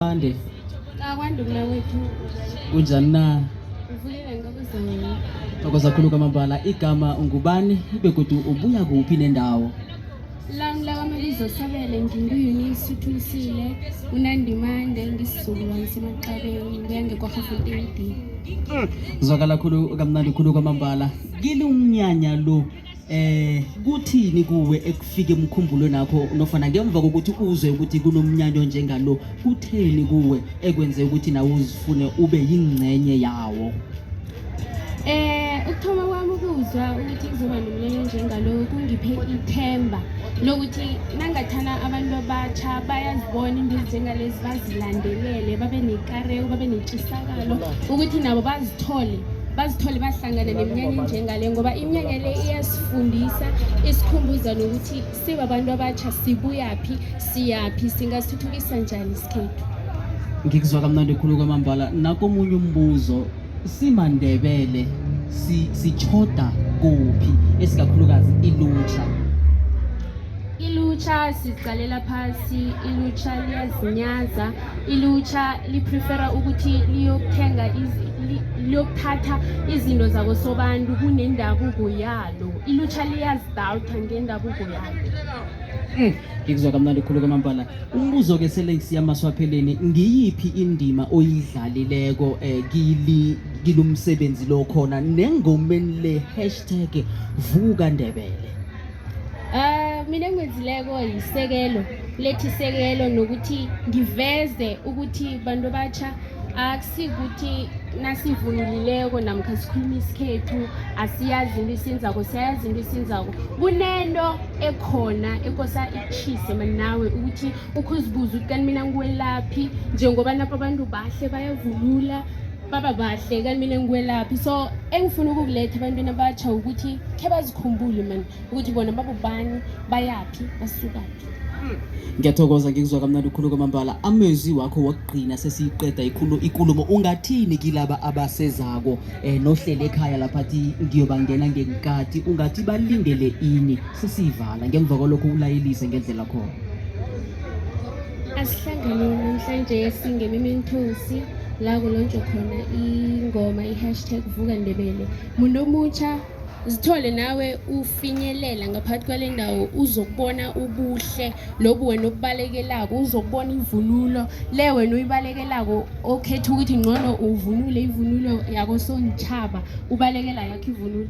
Ande. Akwande mnakwethu. Kunjani na? Uvukile ngabuza wena. Thokoza khulu kwamambala. Igama ungubani begodu ubuya kuphi nendawo? Lami lakwamabizo Sabele ngingu-Eunice Uthulisile uNandimande ngisizukulwane semaxabeni ngibuya ngeKwaggafontein D. Zwakala khulu kamnandi khulu kwamambala. Kilumnyanya lo kuthini kuwe ekufika emkhumbulweni wakho nofana ngemva kokuthi uzwe ukuthi kunomnyanya onjengalo, kutheni kuwe ekwenze ukuthi nawe uzifune ube yingcenye yawo? Ukuthoma kwami ukuzwa ukuthi kuzoba nomnyanya njengalo kungiphe ithemba lokuthi nangathana abantu abatsha bayazibona into ezinjengalezi, bazilandelele, babe nekareko, babe netshisakalo ukuthi nabo bazithole bahlangana neminyanya enjengale, ngoba iminyanya le iyasifundisa, isikhumbuza nokuthi sibabantu abatsha sibuyaphi, siyaphi, singasithuthukisa njani isikhethu. Ngikuzwa kamnandi khulu kwamambala. Nakomunye umbuzo, simaNdebele sitjhoda kuphi, esikakhulukazi ilutsha? Ilutsha siziqalela phasi, ilutsha liyazinyaza, ilutsha liprefera ukuthi liyokuthenga liyokuthatha izinto zakosobantu kunendabuko yalo. Ilutsha liyazidawutha ngendabuko yalo. Ngikuzwa kamnandi khulu kwamambala. Umbuzo-ke sele siyamaswapheleni, ngiyiphi indima oyidlalileko kili kilumsebenzi lo khona nengomeni le #VukaNdebele? Mina engikwenzileko yisekelo, lethi isekelo nokuthi ngiveze ukuthi bantu abatsha akusikuthi nasivunulileko namkha sikhuluma isikhethu asiyazi into esiyenzako, siyayazi into esiyenzako. Kunento ekhona ekosa ikutjhise mani nawe ukuthi ukhe uzibuze ukuthi kanti mina ngiwelaphi, njengoba napa abantu bahle bayavunula baba bahle, kanti mina ngiwelaphi. So engifuna ukukuletha ebantwini abatsha ukuthi khe bazikhumbule mani ukuthi bona babobani, bayaphi, basukaphi. Ngiyathokoza, ngikuzwa kamnandi khulu kwamambala. Amezwi wakho wokugcina sesiyiqeda ikulumo, ungathini kilaba abasezako nohlele ekhaya lapha athi ngiyobangena ngenkathi, ungathi balindele ini sesiyivala, ngemva kwalokho ulayelise ngendlela khona? Asihlanganeni namhlanje singemementhosi la kulontshwe khona ingoma i-#VukaNdebele. Muntu omutsha, zithole nawe ufinyelela ngaphakathi kwale ndawo, uzokubona ubuhle lobu wena obubalekelako, uzokubona ivunulo le wena uyibalekelako, okhetha ukuthi ngcono uvunule ivunulo yakosontjhaba, ubalekela yakho ivunulo.